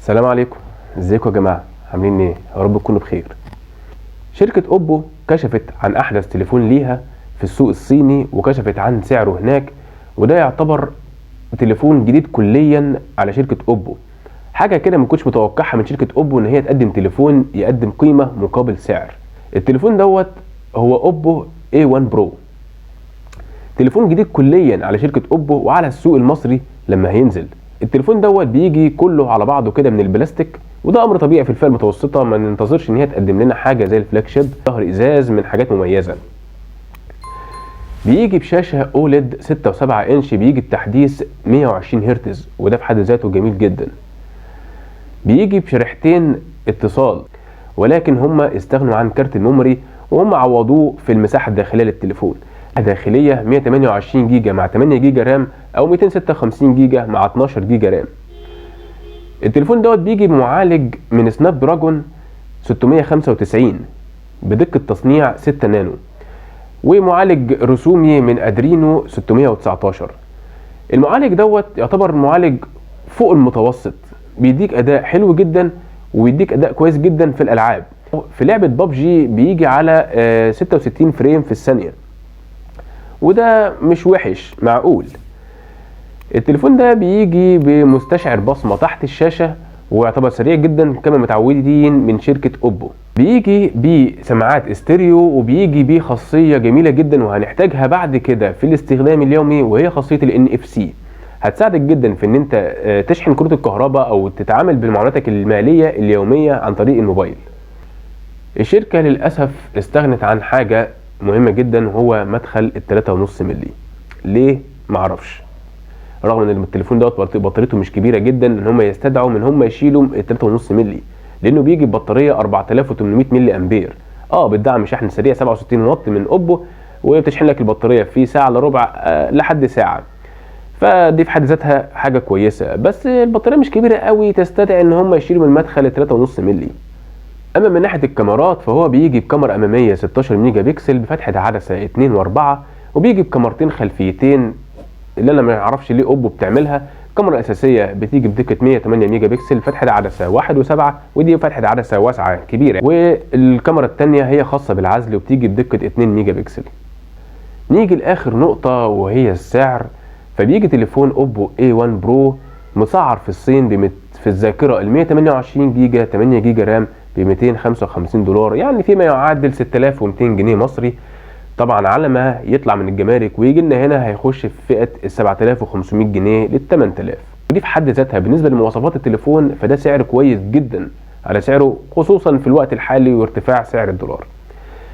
السلام عليكم، ازيكم يا جماعة؟ عاملين ايه؟ يا رب تكونوا بخير. شركة اوبو كشفت عن احدث تليفون ليها في السوق الصيني وكشفت عن سعره هناك، وده يعتبر تليفون جديد كليا على شركة اوبو. حاجة كده ما كنتش متوقعها من شركة اوبو ان هي تقدم تليفون يقدم قيمة مقابل سعر. التليفون دوت هو اوبو A1 Pro، تليفون جديد كليا على شركة اوبو وعلى السوق المصري لما هينزل. التليفون دوت بيجي كله على بعضه كده من البلاستيك، وده امر طبيعي في الفئة المتوسطة، ما ننتظرش ان هي تقدم لنا حاجة زي ال flagship، ظهر ازاز من حاجات مميزة. بيجي بشاشة OLED 6.7 انش، بيجي بتحديث 120 هرتز، وده في حد ذاته جميل جدا. بيجي بشريحتين اتصال، ولكن هم استغنوا عن كارت ال memory وهم عوضوه في المساحة الداخلية للتليفون. داخلية 128 جيجا مع 8 جيجا RAM، او 256 جيجا مع 12 جيجا RAM. التليفون دوت بيجي بمعالج من Snapdragon 695 بدقة تصنيع 6 نانو، ومعالج رسومي من Adreno 619. المعالج دوت يعتبر معالج فوق المتوسط، بيديك اداء حلو جدا وبيديك اداء كويس جدا في الالعاب. في لعبة بابجي بيجي على 66 frame في الثانية، وده مش وحش، معقول. التليفون ده بيجي بمستشعر بصمة تحت الشاشة، ويعتبر سريع جدا كما متعودين من شركة اوبو. بيجي بسماعات استيريو، وبيجي بخاصية جميلة جدا وهنحتاجها بعد كده في الاستخدام اليومي، وهي خاصية ال NFC. هتساعدك جدا في ان انت تشحن كروت الكهرباء او تتعامل بمعاملاتك المالية اليومية عن طريق الموبايل. الشركة للأسف استغنت عن حاجة مهمة جدا، وهو مدخل التلاتة ونص ملي. ليه؟ معرفش. رغم ان التليفون دوت بطاريته مش كبيرة جدا ان هم يستدعوا من هم يشيلوا التلاتة ونص ملي، لانه بيجي ببطارية 4800 ملي امبير، بتدعم شحن سريع 67 واط من اوبو، وبتشحن لك البطارية في ساعة الا ربع، لحد ساعة. فدي في حد ذاتها حاجة كويسة، بس البطارية مش كبيرة قوي تستدعي ان هم يشيلوا من مدخل التلاتة ونص ملي. اما من ناحية الكاميرات فهو بيجي بكاميرا امامية 16 ميجا بكسل بفتحة عدسة 2 و4، وبيجي بكاميرتين خلفيتين اللي انا ما اعرفش ليه اوبو بتعملها. الكاميرا الاساسية بتيجي بدقة 108 ميجا بكسل، فتحة عدسة 1.7، ودي فتحة عدسة واسعة كبيرة. والكاميرا الثانية هي خاصة بالعزل وبتيجي بدقة 2 ميجا بكسل. نيجي لاخر نقطة وهي السعر. فبيجي تليفون اوبو A1 Pro مسعر في الصين في الذاكرة ال 128 جيجا 8 جيجا RAM ب 255 دولار، يعني فيما يعادل 6200 جنيه مصري. طبعا على ما يطلع من الجمارك ويجي لنا هنا هيخش في فئة ال 7500 جنيه لل 8000. ودي في حد ذاتها بالنسبة لمواصفات التليفون فده سعر كويس جدا على سعره، خصوصا في الوقت الحالي وارتفاع سعر الدولار.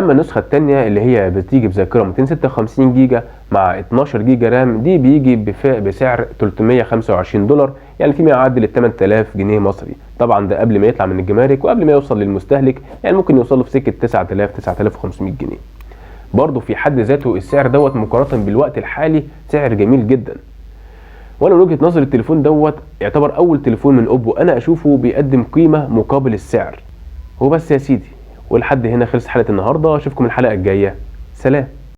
اما النسخة التانية اللي هي بتيجي بذاكرة 256 جيجا مع 12 جيجا RAM، دي بيجي بسعر 325 دولار، يعني فيما يعادل ال 8000 جنيه مصري. طبعا ده قبل ما يطلع من الجمارك وقبل ما يوصل للمستهلك، يعني ممكن يوصل له في سكة 9000، 9500 جنيه. برضه في حد ذاته السعر دوت مقارنة بالوقت الحالي سعر جميل جدا. وانا من وجهة نظري التليفون دوت يعتبر اول تليفون من اوبو انا اشوفه بيقدم قيمة مقابل السعر. وبس يا سيدي، ولحد هنا خلص حلقة النهاردة. اشوفكم الحلقة الجاية. سلام.